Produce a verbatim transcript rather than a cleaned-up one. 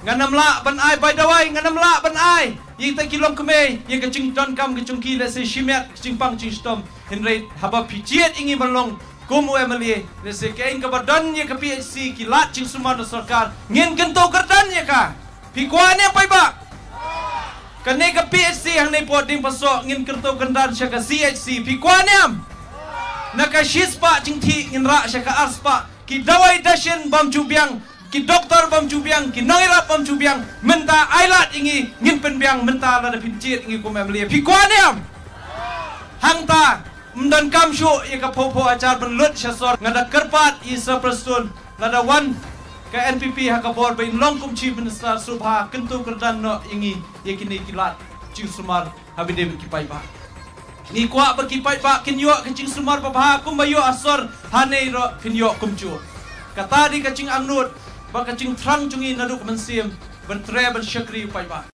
Ngan ym lah ban ai, by the way, ngan ym lah ban ai ïa kita ki longkmie ïa ka jingdonkam ka jong ki, lehse shimet, ka jingpang jingshitom. Hynrei haba phi jied ïa ngi ban long kum u MLA, lehse kaei kaba don ïa ka PHC, ki lad jingsumar na sorkar, ngin kyntu kyrdan ïa ka. Phi kwah ne em paidbah? Kane ka PHC hangne hapoh Diengpasoh ngin kyntu kyrdan sha ka CHC. Phi kwah ne em? Na ka shispah jingthih ngin rah sha ka arspah. Ki dawai dashin bym ju biang, ki doktor bym ju biang, ki nongïarap bym ju biang. Mynta ai lad ïa ngi, ngin pynbiang mynta lada phin jied ïa ngi kum MLA. Phi kwah ne em? Hangta ym donkam shuh ïa ka phew phew hajar ban lut sha sor. Nga da kyrpad ïa i Sir Prestone, lada wan ka NPP ha ka bor ba in long kum Chief Minister, sngewbha kyntu kyrdan noh ïa ngi ïa kine ki lad jingsumar ha ba ïadei bad ki paidbah. Ngi kwah ba ki paidbah kin ïoh ka jingsumar babha kumba ïoh ha sor, hangne ruh kin ïoh kumjuh. Kata dei ka jingangnud bad ka jingthrang jong ngi naduh ka mynsiem ban trei ban shakri ïa u paidbah.